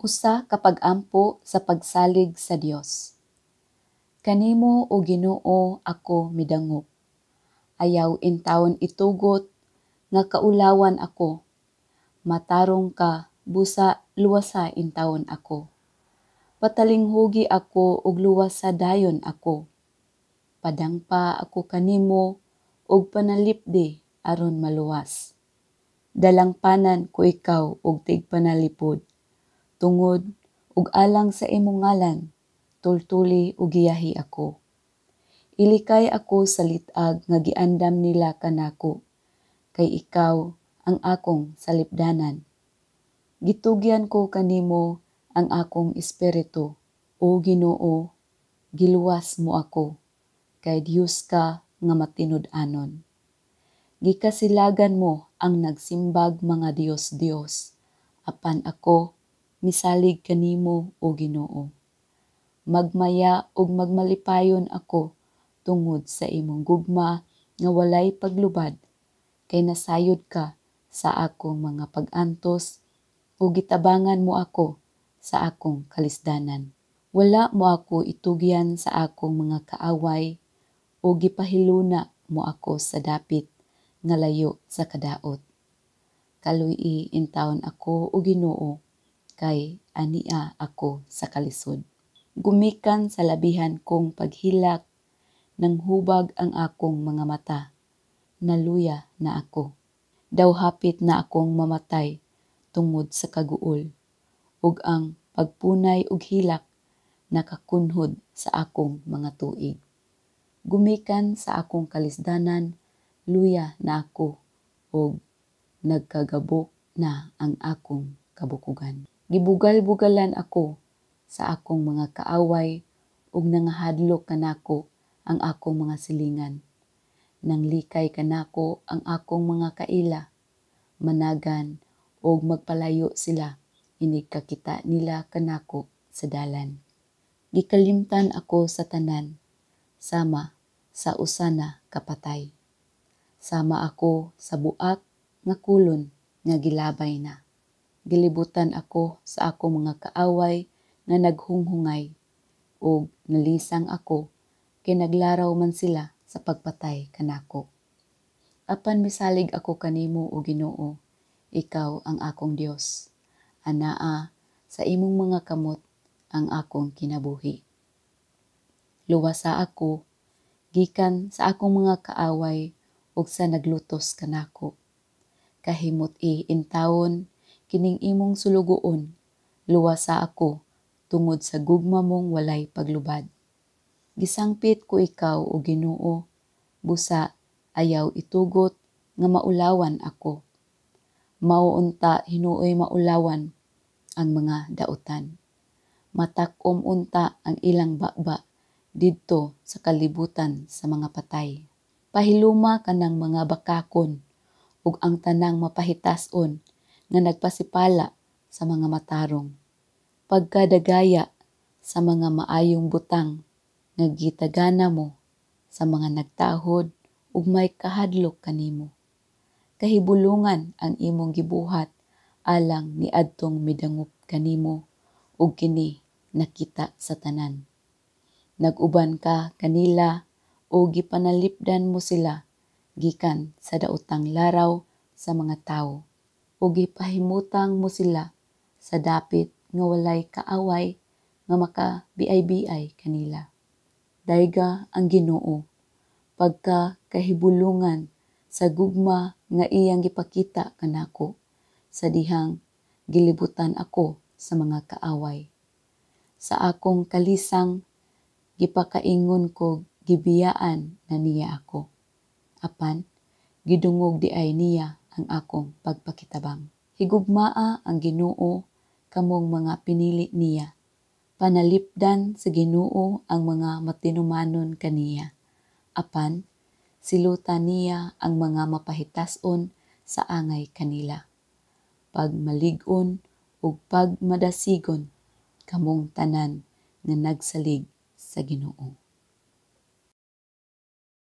Usa ka pag-ampo sa pagsalig sa Dios. Kanimo, o Ginoo, ako midangop. Ayaw intawon itugot nga kaulawan ako. Matarong ka, busa luwasa intawon ako. Patalinghugi ako ug luwasa dayon ako. Padangpa ako kanimo ug panalipdi aron maluwas. Dalangpanan ko ikaw og tigpanalipod. Tungod ug alang sa imong ngalan, tultuli ug giyahi ako. Ilikay ako sa lit-ag nga giandam nila kanako, kay ikaw ang akong salipdanan. Gitugyan ko kanimo ang akong espiritu, o Ginoo, giluwas mo ako, kay Dios ka nga matinud-anon. Gikasilagan mo ang nagsimbag mga dios-dios, apan ako misalig kanimo, o Ginoo. Magmaya ug magmalipayon ako tungod sa imong gugma nga walay paglubad, kay nasayod ka sa akong mga pag-antos ug gitabangan mo ako sa akong kalisdanan. Wala mo ako itugyan sa akong mga kaaway ug gipahiluna mo ako sa dapit nga layo sa kadaot. Kaluy-i intawon ako, o Ginoo, kay ania ako sa kalisod. Gumikan sa labihan kong paghilak, nang hubag ang akong mga mata. Naluya na ako. Daw hapit na akong mamatay tungod sa kaguol, ug ang pagpunay og hilak nakakunhod sa akong mga tuig. Gumikan sa akong kalisdanan, luya na ako ug nagkagabok na ang akong kabukugan. Gibugal-bugalan ako sa akong mga kaaway ug nangahadlok kanako ang akong mga silingan. Nanglikay kanako ang akong mga kaila, managan og magpalayo sila inig kakita nila kanako sa dalan. Gikalimtan ako sa tanan, sama sa usa na ka patay. Sama ako sa buak nga kolon nga gilabay na. Gilibutan ako sa akong mga kaaway nga naghunghungay, ug nalisang ako kay naglaraw man sila sa pagpatay kanako. Apan misalig ako kanimo, o Ginoo, ikaw ang akong Dios. Anaa sa imong mga kamot ang akong kinabuhi. Luwasa ako gikan sa akong mga kaaway ug sa naglutos kanako. Kahimut-i intawon kining imong sulugoon, luwasa ako tungod sa gugma mong walay paglubad. Gisangpit ko ikaw, o Ginoo, busa ayaw itugot nga maulawan ako. Mao unta hinuoy maulawan ang mga dautan. Matak-om unta ang ilang baba didto sa kalibutan sa mga patay. Pahiluma kanang mga bakakon ug ang tanang mapahitason nga nagpasipala sa mga matarong. Pagkadagaya sa mga maayong butang nga gitagana mo sa mga nagtahod ug may kahadlok kanimo. Kahibulungan ang imong gibuhat alang niadtong midangop kanimo ug kini nakita sa tanan. Nag-uban ka kanila o gipanalipdan mo sila gikan sa daotang laraw sa mga tawo o gipahimutang mo sila sa dapit nga walay kaaway nga makabiay-biay kanila. Dayga ang Ginoo pagka kahibulungan sa gugma nga iyang gipakita kanako sa dihang gilibutan ako sa mga kaaway. Sa akong kalisang gipakaingon ko gibiyaan na niya ako. Apan gidungog diay niya ang akong pagpakitabang. Higugmaa ang Ginoo kamong mga pinili niya. Panalipdan sa Ginoo ang mga matinumanon kaniya. Apan silutan niya ang mga mapahitason sa angay kanila. Pagmalig-on ug pagmadasigon kamong tanan nga nagsalig sa Ginoo.